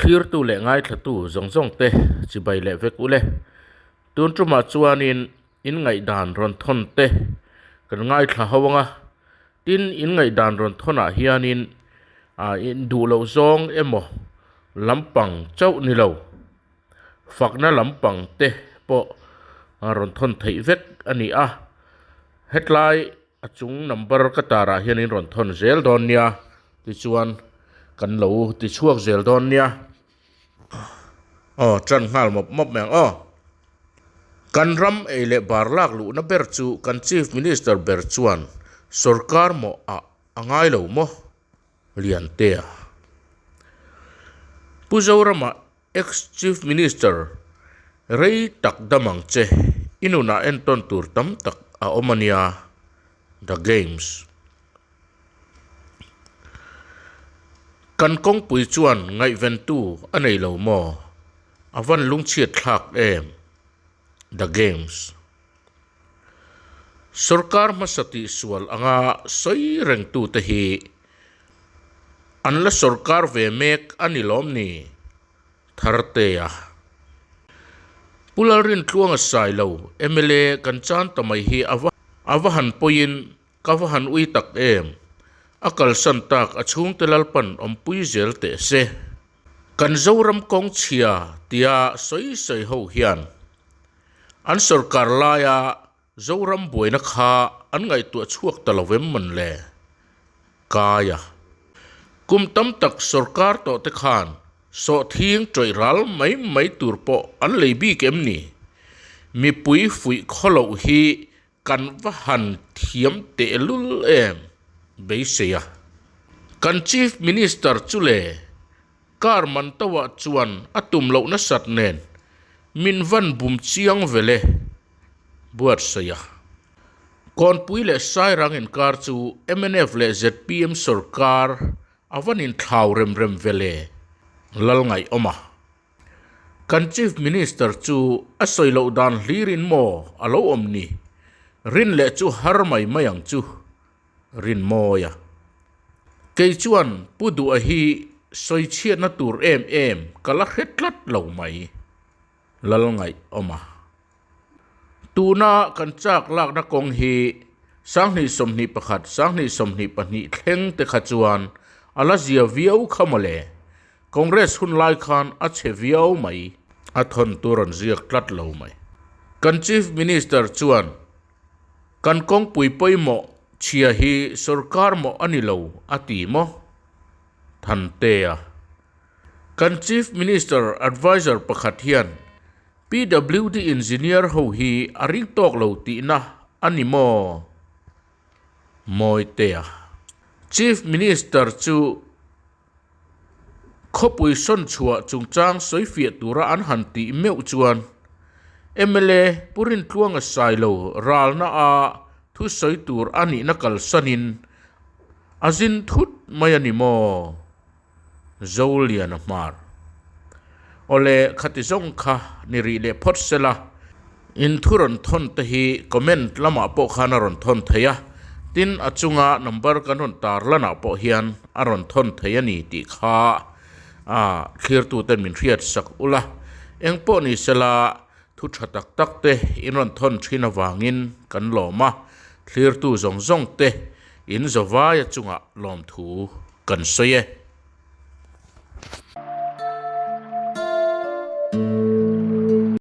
Thlirtu leh ngaithlatu zawng zawng te chibai leh vek ule. Tun tumah chuanin in ngaihdan rawn thawn te kan ngaithla ho anga, tin in ngaihdan rawn thawnah hianin ah in duh loh zawng emaw lampang chauh ni lo fakna lampang te pawh rawn thawn theih vek a ni a. Hetlai A chung number ka tarah hian in rawn thawn zel dawn nia, tichuan kan lo ti chhuak zel dawn nia. Aw tan nghal mawp mawp mai ang aw. Kan ram ei leh bar lak luhna ber chu kan Chief Minister ber chuan sorkar mawh ah a ngai lo maw? Liantea. Pu Zorama Ex Chief Minister, Rei tak dam ang che, i nunah entawn tur tam tak a awm a nia, The Games. Kan kawngpui chuan ngaihventu a nei lo maw? A van lungchhiat thlak em? The Games. Sorkar hmasa tihsual anga sawi rengtute hi an la sorkar ve mek a ni lawm ni? Thartea. Pu Lalrintluanga Sailo, mla kan chan ta mai hi a va a va han pawiin ka va han ui tak em? A kalsan tak a chhungte Lalpan awmpui zel teh se. Kan Zoram kawng chhia tia sawi sawi ho hian An sorkar laia Zoram buaina kha an ngaihtuah chhuak ta lo em man le? Kaia. Kum tam tak sorkar tawh te khan sawhthing tawih ral mai mai tur pawh an lei bik em ni? Mipui fuih khaw loh hi kan va han thiam tehlul em? Beisei a. Kan Chief Minister chu le Car man tauah chuan a tum loh nasat nen min van bum chiang vel e, buatsaih a. Kawnpui leh Sairang inkar chu mnf leh zpm sorkar a van inthlau rem rem vel e, Lalngaihawm a. Kan Chief Minister chu a sawi loh dan hlirin maw a lo awm ni, rin leh chu har mai mai ang chu. Rinmawia. Kei chuan Pu Duha hi sawichhiatna tur em em ka la hre tlat lo mai. Lalngaihawm a. Tuna kan chak lakna kawng hi 2021, 2022 thleng te kha chuan a la zia viau kha mawle. Congress hun lai khan a chhe viau mai. A thawn tur an ziak tlat lo mai. Kan Chief Minister chuan Kan kawngpui pawimawh chhia hi sorkar mawh a ni lo a ti maw? Thantea. Kan Chief Minister Adviser pakhat hian PWD Engineer ho hi a ring tawk lo tihna a ni maw? Mawitea. Chief Minister chu Khawpui sawn chhuah chungchang sawifiah tura an han tih meuh chuan mla Pu Rintluanga Sailo ralna a thusawi tur a nihna kalsanin a zin thut mai a ni maw? Zoliana hmar. Awle khati zawng kha ni rih leh phawt sela, in thu rawn thawn te hi comment lamah pawh khan a rawn thawn thei a, tin a chunga number kan rawn tar lanah pawh hian a rawn thawn thei a ni tih kha a thlirtuten min hriat sak ula, eng pawh ni sela thu tha tak tak te in rawn thawn thin avangin kan lawm a, thlirtu zawng zawng te in zawvaia chungah lawmthu kan sawi e.